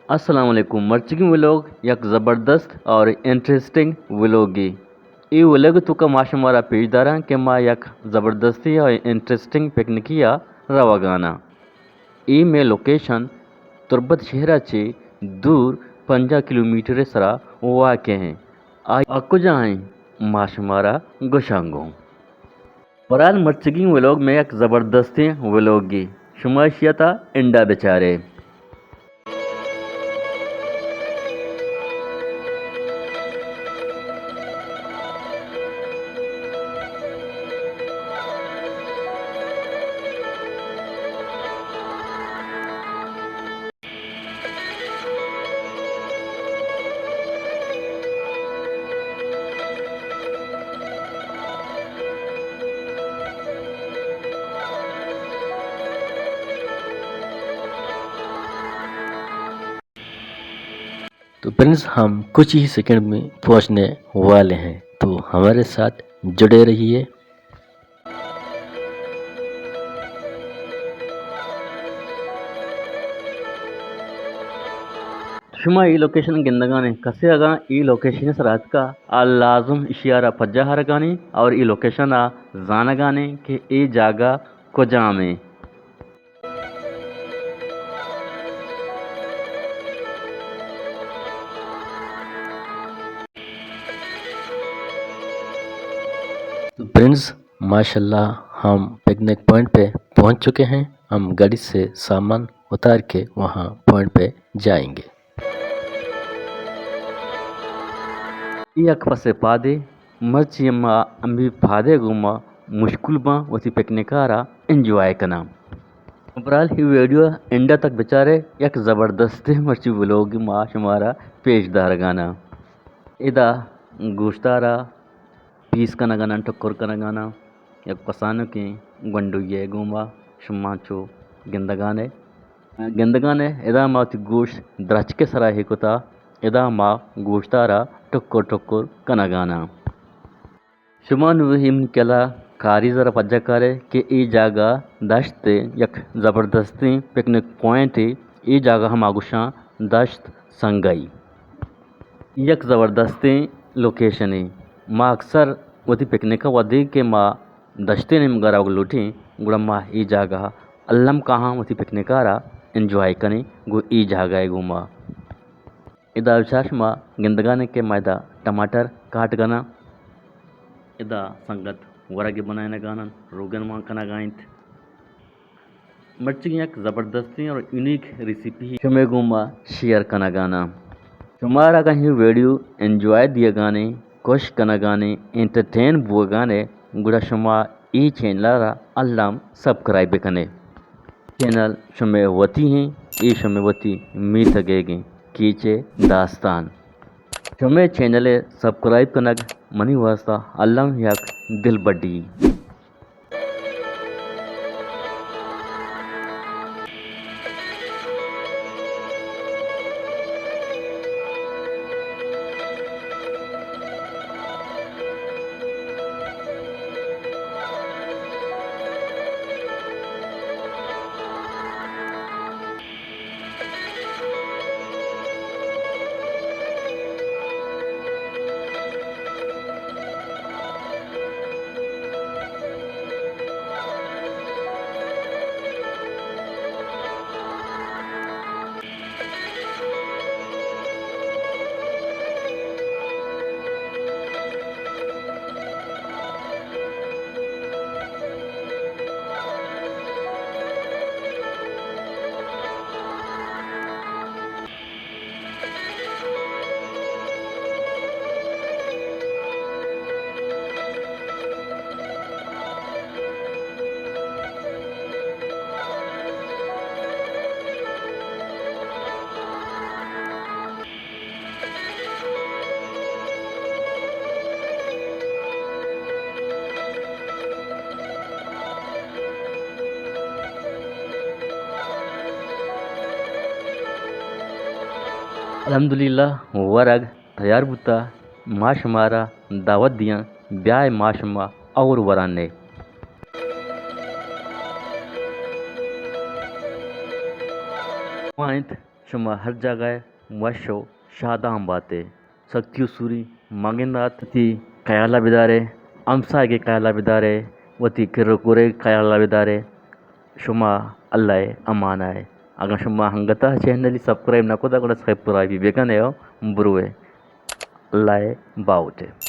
السلام علیکم، مرچیگیں ویلوگ یک زبردست اور انٹرسٹنگ ویلوگے۔ اے ویلوگ توکا ما شمارا پیش داراں کہ ما یک زبردستیں اور انٹرسٹنگ پکنکے ءَ روگاناں۔ اے مئے لوکیشن تربت شہر ءَ چہ دور پنجاہ کلومیٹر ءِ سرا واقع ایں۔ آ، آ کجا ایں؟ ما شمارا گوشاں گوں۔ برحال مرچیگیں ویلوگ مئے یک زبردستیں ویلوگے، شما اشی ءَ تا اینڈ ءَ بچارے۔ تو فرینڈز، ہم کچھ ہی سیکنڈ میں پہنچنے والے ہیں، تو ہمارے ساتھ جڑے رہیے۔ شما اے لوکیشن گندگانے، کسے اگاں اے لوکیشن سرا اتکا، آ لازم اشیارا پجا ہرگانے اور اے لوکیشن ءَ زانگانے کہ اے جاگہ کجام ایں۔ تو فرینڈز، ماشاءاللہ، ہم پکنک پوائنٹ پہ پہنچ چکے ہیں۔ ہم گاڑی سے سامان اتار کے وہاں پوائنٹ پہ جائیں گے۔ یک پسے پادے، مرچی ما ہمے پادے گوما مشغول باں، وتی پکنک ءَ را انجوائے کناں۔ برحال اے ویڈیو اینڈ تک بچارے، یک زبردستیں مرچی ویلوگ ما شمارا پیش دارگاناں۔ ادا گوشتارا پیس کنگاناں، ٹکر کنگاناں، یک کسانکیں گونڈوے گوما شما چو گندگانے۔ گندگانے، ادا ما وتی گوشت درچکے سرا ہی کتا، ادا ما گوشتارا ٹکر ٹکر کنگاناں۔ شما نوں اے منی کلا کاری زرا پجا کارے کہ اے جاگہ دشت ءِ یک زبردستیں پکنک پوائنٹے، اے جاگہ ہما گوشاں دشت سنگئی۔ یک زبردستیں لوکیشنے۔ ما اکثر وتی پکنک ءَ وھدے کہ ما دشتے نیمگا روگ لوٹیں، گڑا ما اے جاگہ الم کاہاں وتی پکنک ءَ را انجوائے کنیں، گوں اے جاگہ ءَ گوں ما۔ ادا بچار شما گندگانے کہ ما ادا ٹماٹر کاٹ کناں، ادا سنگت ورگ بنائینگانن، روگن مان کنگا انت۔ مرچی یک زبردستیں اور یونیک ریسیپی شمے گوما شیئر کنگاناں۔ شمارا اگاں اے ویڈیو انجوائے دیگانے، خوش کنگانے، انٹرٹین بوگانے، گڑا شما اے چینل را الم سبسکرائب بکنے۔ چینل شمے وتی ہیں، اے شمے وتی میتگیگیں کیچے داستان۔ شمے چینل سبسکرائب کنگ منی واسطہ الم یک دل بڈی۔ الحمدللہ، ورگ تیار بوتا، ما شمارا دعوت دیاں، بیائے ما شما اور وران نے۔ ما انت شما ہر جاگہ ءَ وش و شادان باتے۔ سکتی و سوری مگندات، وتی خیال ءَ بدارے، ہمساہگ ءِ خیال ءَ بدارے، وتی کر و کور ءِ خیال ءَ بدارے۔ شما اللہ ءِ امان ءَ ئے۔ اگاں شما انگت ءَ چینل ءَ سبسکرائب نہ کتگ، گڑا سبسکرائب بکن ئے و بروئے۔ اللہ ءِ باہوٹ ئے۔